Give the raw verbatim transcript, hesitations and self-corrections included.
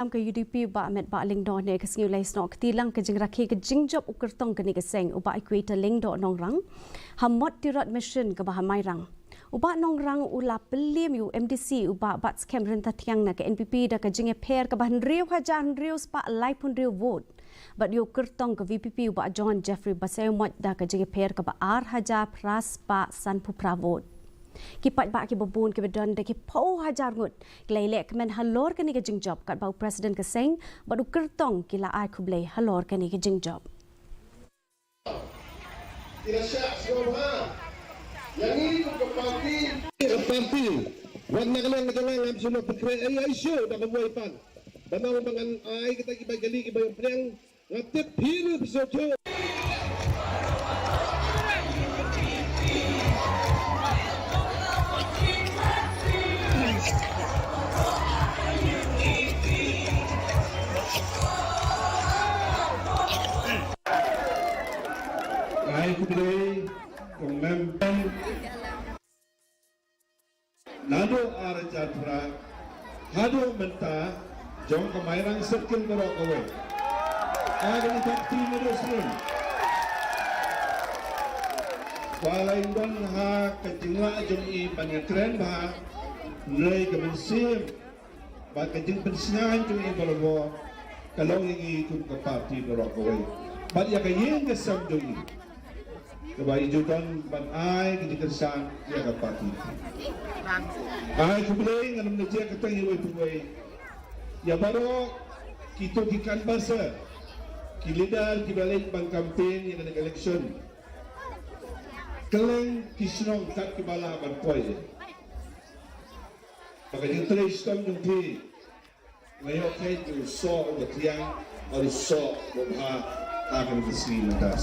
Kam ka U D P u Bah Metbah Lyngdoh ne ka sngi u la ïasnoh kti lang ka jingrakhe ka jingjop u kyrtong kane ka seng u Bah Equator Lyngdoh Nongrang ha Mot Tirot Mission kaba ha Mairang. U Bah Nongrang u la pynliem ïa u M D C u Bah Batskhem Ryntathiang na ka N P P da ka jingïapher kaba hynriew hajar hynriew spah laiphew hynriew vote. Bad ïa u kyrtong ka V P P u Bah John Jeffrey Basaïawmoit da ka jingïapher kaba ar hajar phra spah sanphew phra vote. Ki paidbah kiba bun kiba don da ki phew hajar ngut ki la ïalehkmen halor kane ka jingjop, katba u President ka seng bad u kyrtong ki la ai khublei halor kane ka jingjop. Ki la shah sngewbha ïa ngi kum ka party. Ka party, wat na ka liang ka jong nga ngam shu ïoh pynkhreh ei ei shuh da kawei pat. Ba nang ba ngan ai kita ki bai kali ki bai pyrshang. Nga tip phi ruh phi sngewthuh. Ai khublei kong mem. Naduh ar hajar phra haduh mynta, jong ka Mairang Circle baroh kawei, ha kane ka party naduh snem, ba la ïadon ha ka jinglah jong i ban ïakren bha, hynrei ka mynsiem bad ka jingpynshngaiñ jong i baroh ka long ïa ngi kum ka party baroh kawei bad ïa ka ïing ka sem jong i. Kaba i ju don ban ai ka jingkyrshan ïa ka party. Ai khublei, ngan ym da jia kata ïa wei pa wei. Ïa baroh kito ki canvasser, ki leader kiba leit ban campaign ïa kane ka election. Kylleng ki shnong kat kiba lah ban poi. Ba ka jingtrei shitom jong phi nga ïoh kheit u soh uba thiang, u soh uba bha ha kane ka sngi mynta.